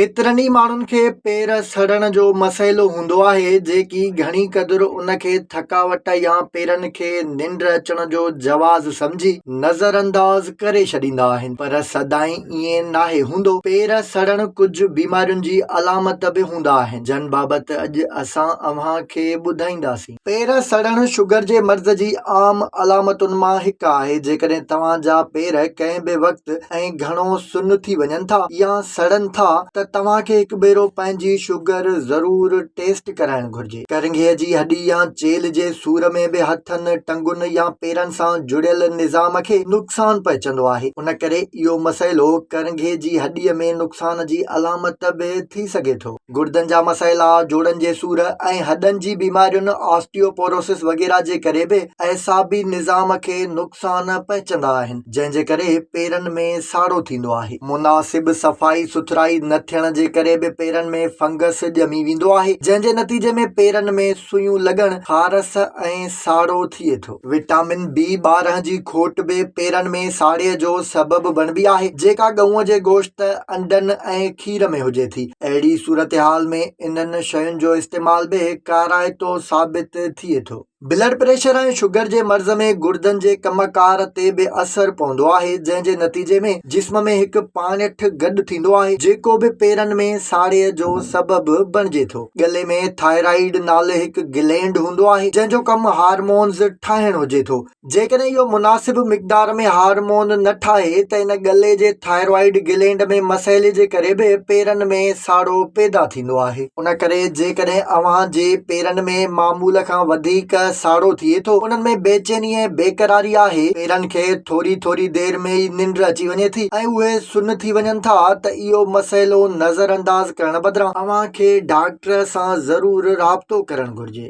ڪيترن ئي ماڻهن کي پير سڙڻ جو مسئلو هوندو آهي، جيڪي گهڻي قدر ان کي ٿڪاوٽ يا پيرن کي ننڊ اچڻ جو جواز سمجهي نظرانداز ڪري ڇڏيندا آهن، پر سدائين ائين ناهي هوندو. پير سڙڻ ڪجهه بيمارين جي علامت به هوندا آهن، جن بابت اڄ اسان اوهان کي ٻڌائينداسين. پير سڙڻ شگر جي مرض جي عام علامتن مان هڪ آهي. جيڪڏهن توهان جا پير ڪنهن به وقت ۽ گهڻو سن ٿي وڃن ٿا يا سڙن ٿا ته توهان کي هڪ ڀيرو پنهنجي شگر ضرور ٽيسٽ ڪرائڻ گهرجي. ڪرنگهي جي هڏي يا چيلهه جي سور ۾ به هٿن، ٽنگن يا پيرن سان جڙيل نظام کي نقصان پهچندو آهي. ان ڪري اهو مسئلو ڪرنگهي جي هڏي ۾ نقصان جي علامت به ٿي سگهي ٿو. گردن جا مسئلا، جوڙن جي سور ۽ هڏن جي بيمارين آسٽيوپوروسس وغيره جي ڪري به اعصابي نظام کي نقصان پهچندا آهن، جنهن جي ڪري پيرن ۾ ساڙو ٿيندو آهي. مناسب صفائي سٿرائي نه ٿيڻ جي ڪري به پيرن ۾ فنگس ڄمي ويندو آهي، جنهن جي نتيجي ۾ پيرن ۾ سيون لڳڻ، خارس ۽ ساڙو ٿئي ٿو. وٽامن بي 12 جي کوٽ به پيرن ۾ ساڙي جو سبب بڻبي آهي، جيڪا ڳئون جي گوشت، انڊن ۽ کير ۾ هجي ٿي. اهڙي صورتحال ۾ انهن شين جو استعمال به ڪارائتو ثابت ٿئي ٿو. بلڊ پريشر ۽ شگر جي مرض ۾ گردن جي ڪم ڪار تي به اثر پوندو آهي، جنهن جي نتيجي ۾ جسم ۾ هڪ پاڻيٺ گڏ ٿيندو آهي، جيڪو به پيرن ۾ ساڙي جو سبب بڻجي ٿو. ڳلي ۾ ٿائرائيڊ نالي هڪ گلينڊ هوندو آهي جنهن جو ڪم هارمونز ٺاهڻ هجي ٿو. جيڪڏهن اهو مناسب مقدار ۾ هارمون نه ٺاهي ته ان ڳلي جي ٿائرائيڊ گلينڊ ۾ مسئلي جي ڪري به پيرن ۾ ساڙو پيدا ٿيندو آهي. ان ڪري جيڪڏهن اوهان جي پيرن ۾ معمول کان وڌيڪ ساڙو ٿئي ٿو، انهن ۾ بيچيني ۽ بيقراري آهي، پيرن کي ٿوري ٿوري دير ۾ ئي ننڊ اچي وڃي ٿي ۽ اهي سن ٿي وڃن ٿا ته اهو مسئلو نظرانداز ڪرڻ بدران اوهان کي ڊاڪٽر سان ضرور رابطو ڪرڻ گهرجي.